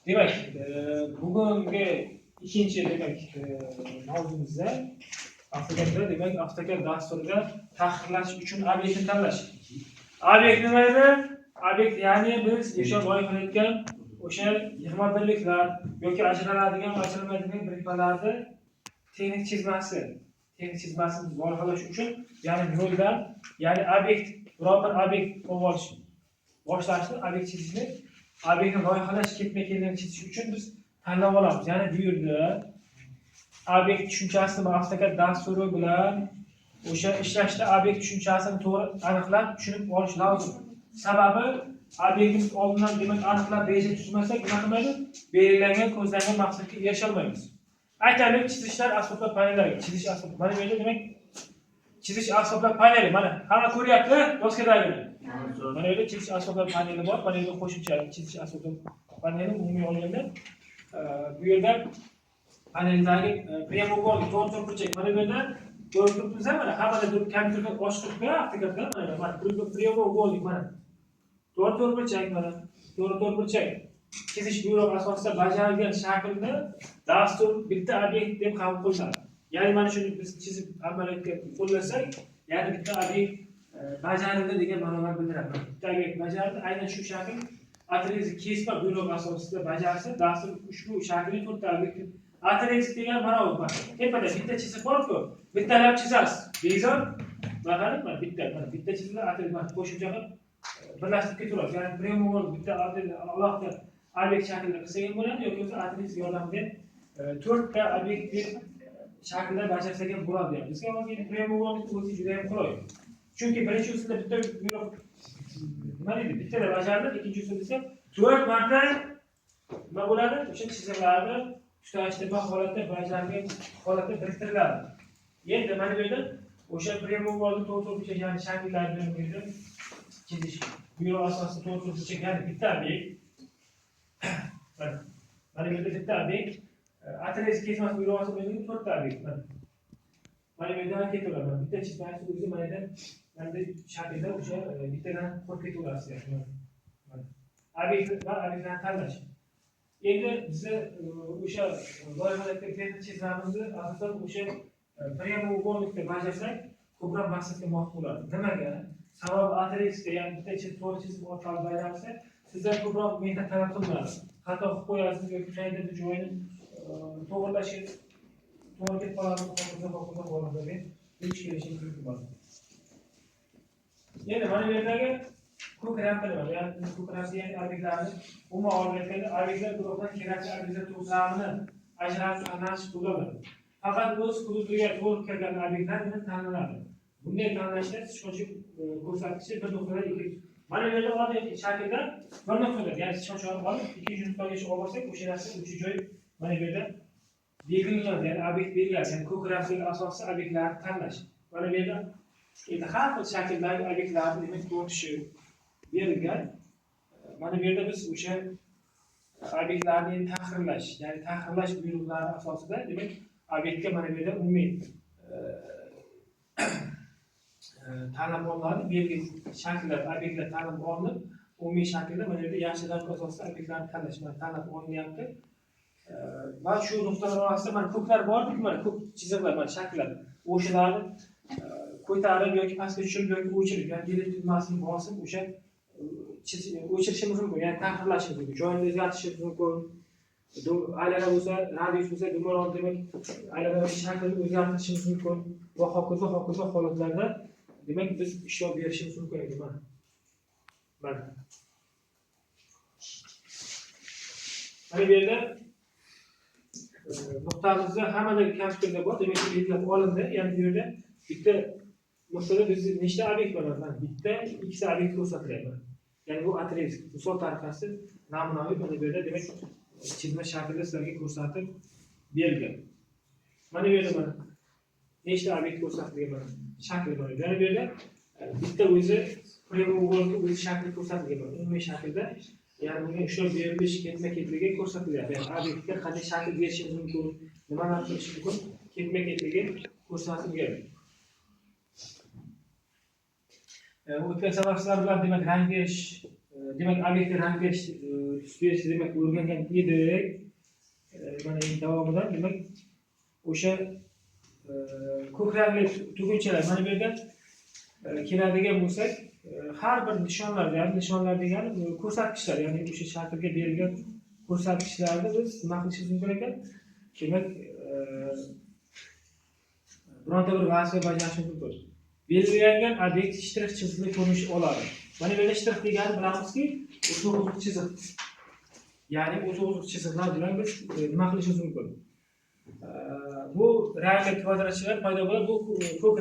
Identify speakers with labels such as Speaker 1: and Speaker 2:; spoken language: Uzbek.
Speaker 1: Demak, bugungi ikkinchi demak mavzumizda AutoCADda, demak, AutoCAD dasturida tahrirlash uchun obyektni tanlash. Obyekt nima edi? Obyekt, ya'ni biz o'sha loyihalayotgan o'sha yig'ma birliklar yoki ajraladigan, ajralmaydigan birikmalarni texnik chizmasi. Texnik chizmasini loyihalash uchun, ya'ni noldan, ya'ni obyekt, biror bir obyekt olish boshlashni, obyekt chizishni, obyektni loyihalash ketma-ketligini chizish uchun biz tanlab olamiz. Ya'ni bu yerda obyekt tushunchasini AutoCAD dasturi bilan o'sha ishlashda obyekt tushunchasini to'g'ri aniqlab tushunib olish lozim. Sababi obyektni oldindan demak aniqlab reja tuzmasak, nima qilmaydi? Belgilangan, ko'zlangan maqsadga erisha olmaymiz. Aytaylik, chizishlar asboblar panellari, chizish asbob. Mana bu yerda demak chizish asboblar paneli, mana hamma ko'ryapti doskadagini. Mana bu yerda chizish asboblar paneli bor. Mana bu yerda qo'shimcha chizish asboblar paneli umumiy olganda bu yerda paneldagi прямоугольник, to'g'ri to'rtburchak. Mana bu yerda ko'rib turibmiz, mana hammada turib kompyuterda ochib turibdi AutoCADda. Mana прямоугольник, mana to'g'ri to'rtburchak, mana to'g'ri to'rtburchak chizish buyrug'i asosida bajarilgan shaklni dastur bitta obyekt deb qabul qilinadi. Ya'ni mana shuni biz chizib amaliyotga qo'llasak, ya'ni bitta obyekt bajarildi degan ma'nolar bildiradi. Bitta obyekt bajarildi, aynan shu shakl отрезок kesma buyrug'i asosida bajarsa, dastur ushbu shaklni to'rtta obyekt. Отрезок degan mana bu tepada bitta chiziq bor-ku, bittalab chizasiz. Bezor, mana qarang, mana bitta, mana bitta chiziladi, отрезок mana qo'shimcha qilib birlashtirib ketaverasiz. Ya'ni прямоугольник bitta alohida obyekt shaklida qilsak ham bo'ladi, yoki bo'lmasa отрезок yordamida to'rtta obyekt deb shaklda bajarsak ham bo'ladi. Yani bizga hozir прямоугольник o'zi juda ham qulay. Chunki birinchi usulda bitta buyruq nima deydi, bittada bajariladi, ikkinchi usulda esa 4 marta nima bo'ladi? O'sha chiziqlarni tutashtirma holatda bajarilgan holatda biriktiriladi. Endi mana bu yerda o'sha прямоугольник to'g'ri to'rtburchak, ya'ni shakllarni bu yerda chizish buyruq asosida to'g'ri to'rtburchak, ya'ni bitta obyekt. Mana bu yerda bitta obyekt, отрезок kesmasi buyrug'i asosida to'rtta obyekt. Mana. Mana bu yerdan ketaveradi. Mana bitta chizmasi o'zi mana yerda mana bu shaklda o'sha bittadan qurib ketaverasiz. Mana. Obyekt va obyektlarni tanlash. Endi bizni o'sha loyihalardagi texnik chizmamizni asosan o'sha прямоугольник da bajarsak ko'proq maqsadga muvofiq bo'ladi. Nimaga? Sababi отрезок da, ya'ni bitta to'g'ri chiziq orqali bajarsa, sizdan ko'proq mehnat talab qilinadi. Xato qilib qo'yasiz yoki qayerdadir joyini to'g'irlashga to'g'ri kelib qoladi, hokazo hokazo holatlarga duch kelishingiz mumkin bo'ladi. Endi mana bu yerdagi ko'k rangli nima? Ya'ni ko'k rangli, ya'ni obyektlarni umuman olib aytganda obyektlar guruhidan kerakli obyektlar to'plamini ajratib tanlash qo'llaniladi. Faqat o'z hududiga to'g'ri kirgan obyektlar tanlanadi. Bunday tanlashda sichqoncha ko'rsatkichi bir nuqtadan ikki. Mana bu yerda oddiy shaklda bir nuqtada, ya'ni sichqonchani olib ikkinchi nuqtagacha olib borsak, o'sha narsa o'sha joy mana bu yerda belgilanadi, ya'ni obyekt belgilanadi. Ya'ni ko'k rangli asosida obyektlarni tanlash. Mana bu yerda endi har xil shakldagi obyektlarni demak ko'rinishi berilgan. Mana bu yerda biz o'sha obyektlarni tahrirlash, ya'ni tahrirlash buyruqlari asosida demak obyektga mana bu yerda umumiy tanlab olinadi, belgi shakllar, obyektlar tanlab olinib, umumiy shaklda mana bu yerda yashil rang asosida obyektlarni tanlash, mana tanlab olinyapti. Va shu nuqtalar orasida mana ko'klar bor-ku, mana ko'k chiziqlar, mana shakllar. O'shalarni ko'tarib yoki pastga tushirib yoki o'chirib, ya'ni delete tugmasini bosib o'sha o'chirishimiz mumkin, ya'ni tahrirlashimiz mumkin, joyini o'zgartirishimiz mumkin. Aylana bo'lsa, radius bo'lsa, dumaloq, demak aylana shaklini o'zgartirishimiz mumkin va hokazo hokazo holatlarda demak biz ishlov berishimiz mumkin ekan. Mana. Mana. Mana bu yerda nuqtamizda hammada kompyuterda bor, demak belgilab olindi. Ya'ni bu yerda bitta nuqtada bizda nechta obyekt bor? Mana bitta, ikkita obyekt ko'rsatilyapti. Ya'ni bu отрезок, misol tariqasida namunaviy mana bu yerda demak chizma shaklida sizlarga ko'rsatib berilgan. Mana bu yerda mana nechta obyekt ko'rsatilgan, mana shakli mana. Yana bu yerda bitta o'zi прямоугольник o'zi shakli ko'rsatilgan, mana umumiy shaklda, ya'ni bunga ishlov berilish ketma-ketligi ko'rsatilyapti. Ya'ni obyektga qanday shakl berishimiz mumkin, nimalar qilish mumkin, ketma-ketligi ko'rsatilgan. O'tgan safar sizlar bilan demak rang berish Demak, obyektga rang berish, tus berishni, demak, o'rgangan edik. Mana endi davomida, demak, o'sha ko'k rangli tugunchalar mana bu yerda keladigan bo'lsak, har bir nishonlar, ya'ni nishonlar degani ko'rsatkichlar, ya'ni o'sha shaklga berilgan ko'rsatkichlarni biz nima qilishimiz mumkin ekan? Demak, bironta bir vazifa bajarishimiz mumkin. Belgilangan obyekt shtrix chiziqli ko'rinish oladi. Mana bu yerda shtrix degani bilamizki, o'ziq chiziq. Ya'ni o'ziq chiziqlar bilan biz nima qilishimiz mumkin? Bu rangli kvadratchalar paydo bo'ladi. Bu ko'k